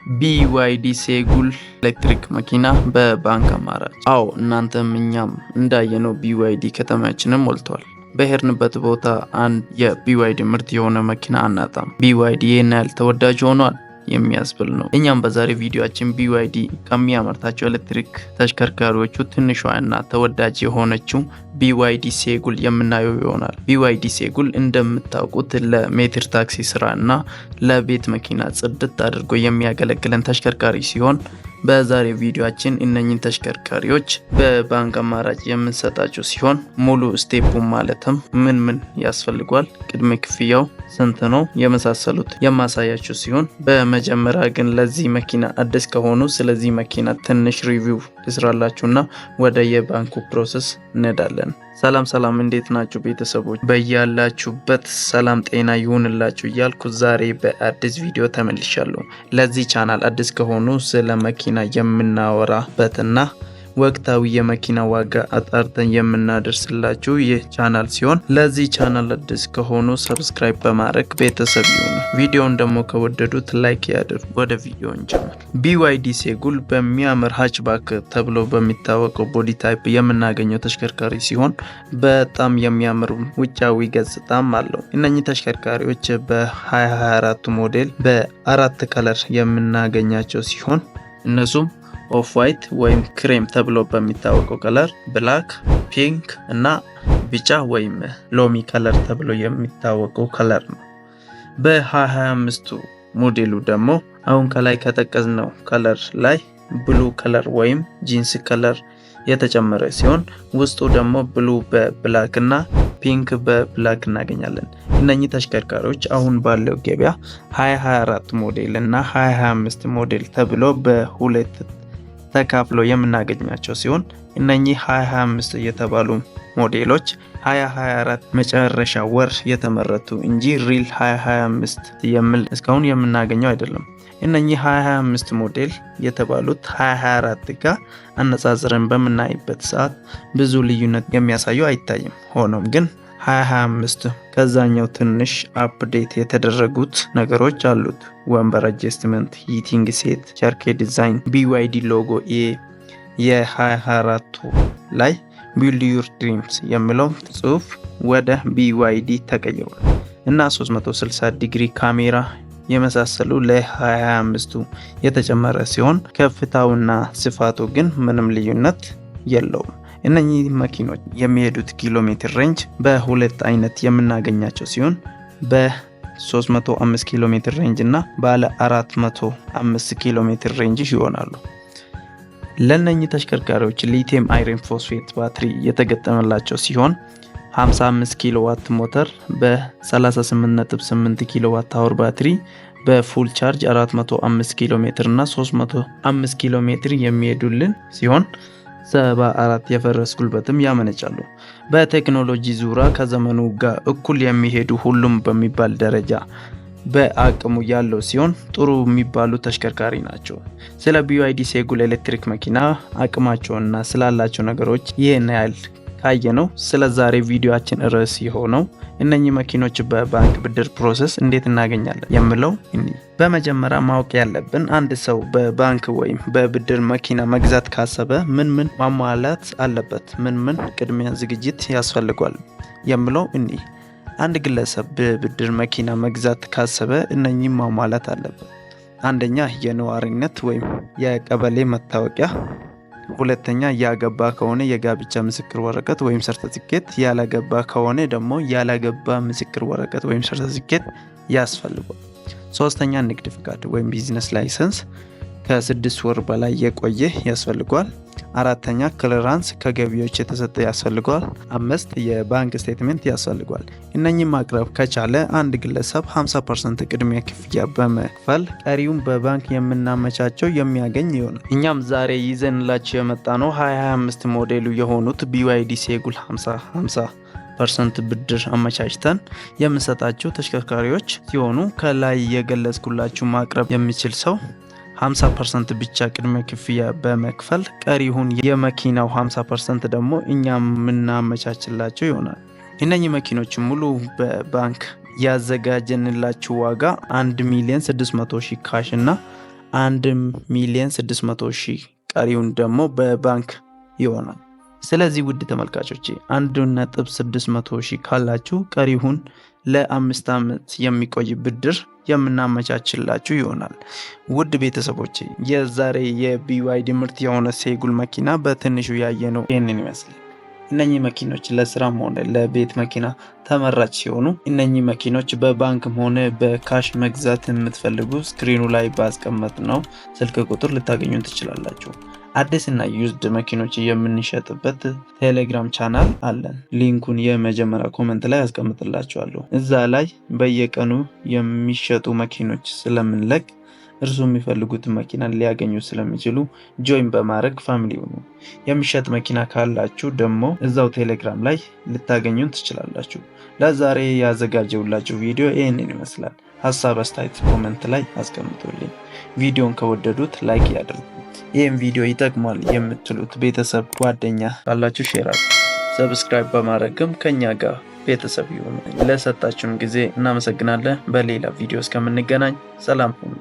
BYD Seagull ኤሌክትሪክ መኪና በባንክ አማራጭ። አዎ፣ እናንተም እኛም እንዳየነው BYD ከተማችንን ሞልቷል። በሄድንበት ቦታ አንድ የ BYD ምርት የሆነ መኪና አናጣም። BYD ይህን ያህል ተወዳጅ ሆኗል የሚያስብል ነው። እኛም በዛሬ ቪዲዮአችን BYD ከሚያመርታቸው ኤሌክትሪክ ተሽከርካሪዎቹ ትንሿ እና ተወዳጅ የሆነችው BYD Seagull የምናየው ይሆናል። BYD Seagull እንደምታውቁት ለሜትር ታክሲ ስራ እና ለቤት መኪና ጽድት አድርጎ የሚያገለግለን ተሽከርካሪ ሲሆን፣ በዛሬ ቪዲዮአችን እነኝን ተሽከርካሪዎች በባንክ አማራጭ የምንሰጣቸው ሲሆን፣ ሙሉ step ኡ ማለትም ምን ምን ያስፈልጓል፣ ቅድመ ክፍያው ስንት ነው፣ የመሳሰሉት የማሳያችሁ ሲሆን፣ በመጀመሪያ ግን ለዚህ መኪና አዲስ ከሆኑ ስለዚህ መኪና ትንሽ review ልስራላችሁና ወደ የባንኩ process እንሄዳለን። ሰላም ሰላም፣ እንዴት ናችሁ ቤተሰቦች? በያላችሁበት ሰላም ጤና ይሁንላችሁ እያልኩ ዛሬ በአዲስ ቪዲዮ ተመልሻለሁ። ለዚህ ቻናል አዲስ ከሆኑ ስለ መኪና የምናወራበትና ወቅታዊ የመኪና ዋጋ አጣርተን የምናደርስላችሁ ይህ ቻናል ሲሆን፣ ለዚህ ቻናል አዲስ ከሆኑ subscribe በማድረግ ቤተሰብ ይሁኑ። ቪዲዮውን ደግሞ ከወደዱት like ያድርጉ። ወደ ቪዲዮ እንጀምር። BYD Seagull በሚያምር hatchback ተብሎ በሚታወቀው body type የምናገኘው ተሽከርካሪ ሲሆን፣ በጣም የሚያምር ውጫዊ ገጽታም አለው። እነኚህ ተሽከርካሪዎች በ2024 ሞዴል በአራት color የምናገኛቸው ሲሆን፣ እነሱም off white ወይም ክሬም ተብሎ በሚታወቀው color፣ black፣ pink እና ቢጫ ወይም ሎሚ color ተብሎ የሚታወቀው color ነው። በ2025 ሞዴሉ ደግሞ አሁን ከላይ ከጠቀስነው color ላይ blue color ወይም jeans color የተጨመረ ሲሆን፣ ውስጡ ደግሞ blue በ black እና pink በ black እናገኛለን። እነኚህ ተሽከርካሪዎች አሁን ባለው ገበያ 2024 ሞዴል እና 2025 ሞዴል ተብሎ በሁለት ተካፍሎ የምናገኛቸው ሲሆን፣ እነኚህ 2025 የተባሉ ሞዴሎች 2024 መጨረሻ ወር የተመረቱ እንጂ real 2025 የሚል እስካሁን የምናገኘው አይደለም። እነኚህ 2025 ሞዴል የተባሉት 2024 ጋር አነጻጽረን በምናይበት ሰዓት ብዙ ልዩነት የሚያሳዩ አይታይም። ሆኖም ግን 2025 ከዛኛው ትንሽ update የተደረጉት ነገሮች አሉት። ወንበር adjustment፣ heating seat፣ ቸርኬ design፣ BYD logo የ2024ቱ ላይ "Build your dreams" የሚለው ጽሁፍ ወደ BYD ተቀይሯል እና 360 ዲግሪ ካሜራ የመሳሰሉ ለ2025ቱ የተጨመረ ሲሆን፣ ከፍታውና ስፋቱ ግን ምንም ልዩነት የለውም። እነኚህ መኪኖች የሚሄዱት ኪሎ ሜትር range በሁለት አይነት የምናገኛቸው ሲሆን፣ በ305 ኪሎ ሜትር range እና ባለ 405 ኪሎ ሜትር range ይሆናሉ። ለእነኚህ ተሽከርካሪዎች lithium iron phosphate ባትሪ የተገጠመላቸው ሲሆን፣ 55 ኪሎዋት ሞተር በ38.8 kilowatt hour ባትሪ በ full charge 405 ኪሎ ሜትር እና 305 ኪሎ ሜትር የሚሄዱልን ሲሆን፣ 74 የፈረስ ጉልበትም ያመነጫሉ። በቴክኖሎጂ ዙሪያ ከዘመኑ ጋር እኩል የሚሄዱ ሁሉም በሚባል ደረጃ በአቅሙ ያለው ሲሆን፣ ጥሩ የሚባሉ ተሽከርካሪ ናቸው። ስለ BYD Seagull ኤሌክትሪክ መኪና አቅማቸውና ስላላቸው ነገሮች ይህን ያህል ካየነው፣ ስለ ዛሬ ቪዲዮአችን ርዕስ የሆነው እነኚህ መኪኖች በባንክ ብድር process እንዴት እናገኛለን የሚለው እኒ። በመጀመሪያ ማወቅ ያለብን አንድ ሰው በባንክ ወይም በብድር መኪና መግዛት ካሰበ ምን ምን ማሟላት አለበት፣ ምን ምን ቅድሚያ ዝግጅት ያስፈልጓል የሚለው እኒ። አንድ ግለሰብ በብድር መኪና መግዛት ካሰበ እነኚህ ማሟላት አለበት። አንደኛ፣ የነዋሪነት ወይም የቀበሌ መታወቂያ። ሁለተኛ፣ ያገባ ከሆነ የጋብቻ ምስክር ወረቀት ወይም ሰርተፊኬት፣ ያላገባ ከሆነ ደግሞ ያላገባ ምስክር ወረቀት ወይም ሰርተፊኬት ያስፈልጓል። ሶስተኛ፣ ንግድ ፍቃድ ወይም business license ከ6 ወር በላይ የቆየ ያስፈልጓል። አራተኛ፣ clearance ከገቢዎች የተሰጠ ያስፈልገዋል። አምስት፣ የባንክ statement ያስፈልጓል። እነኚህ ማቅረብ ከቻለ አንድ ግለሰብ 50% ቅድሚያ ክፍያ በመክፈል ቀሪውን በባንክ የምናመቻቸው የሚያገኝ ይሆናል። እኛም ዛሬ ይዘንላችሁ የመጣነው 2025 ሞዴሉ የሆኑት BYD Seagull 50 50% ብድር አመቻችተን የምንሰጣቸው ተሽከርካሪዎች ሲሆኑ፣ ከላይ የገለጽኩላችሁ ማቅረብ የሚችል ሰው 50% ብቻ ቅድመ ክፍያ በመክፈል ቀሪውን የመኪናው 50% ደግሞ እኛ የምናመቻችላቸው ይሆናል። እነኚህ መኪኖች ሙሉ በባንክ ያዘጋጀንላችሁ ዋጋ 1 ሚሊዮን 600 ሺህ cash እና 1,600,000 ቀሪውን ደግሞ በባንክ ይሆናል። ስለዚህ ውድ ተመልካቾቼ 1.6 ሚሊዮን ካላችሁ ቀሪውን ለ5 ዓመት የሚቆይ ብድር የምናመቻችላችሁ ይሆናል። ውድ ቤተሰቦቼ የዛሬ የ BYD ምርት የሆነ Seagull መኪና በትንሹ ያየነው ይህንን ይመስላል። እነኚህ መኪኖች ለስራም ሆነ ለቤት መኪና ተመራጭ ሲሆኑ እነኚህ መኪኖች በባንክም ሆነ በ cash መግዛት የምትፈልጉ screen ኑ ላይ ባስቀመጥነው ስልክ ቁጥር ልታገኙን ትችላላችሁ። አዲስና used መኪኖች የምንሸጥበት ቴሌግራም ቻናል አለን። Link ኡን የመጀመሪያ comment ላይ አስቀምጥላችኋለሁ። እዛ ላይ በየቀኑ የሚሸጡ መኪኖች ስለምንለቅ እርሱ የሚፈልጉትን መኪና ሊያገኙ ስለሚችሉ join በማድረግ family ሁኑ። የሚሸጥ መኪና ካላችሁ ደግሞ እዛው ቴሌግራም ላይ ልታገኙን ትችላላችሁ። ለዛሬ ያዘጋጀሁላችሁ ቪዲዮ ይህንን ይመስላል። ሀሳብ አስተያየት comment ላይ አስቀምጡልኝ። ቪዲዮን ከወደዱት like ያድርጉ። ይህም ቪዲዮ ይጠቅማል የምትሉት ቤተሰብ ጓደኛ ካላችሁ share አድርጉ። Subscribe በማድረግም ከኛ ጋር ቤተሰብ ይሁኑ። ለሰጣችሁን ጊዜ እናመሰግናለን። በሌላ ቪዲዮ እስከምንገናኝ ሰላም ሁኑ።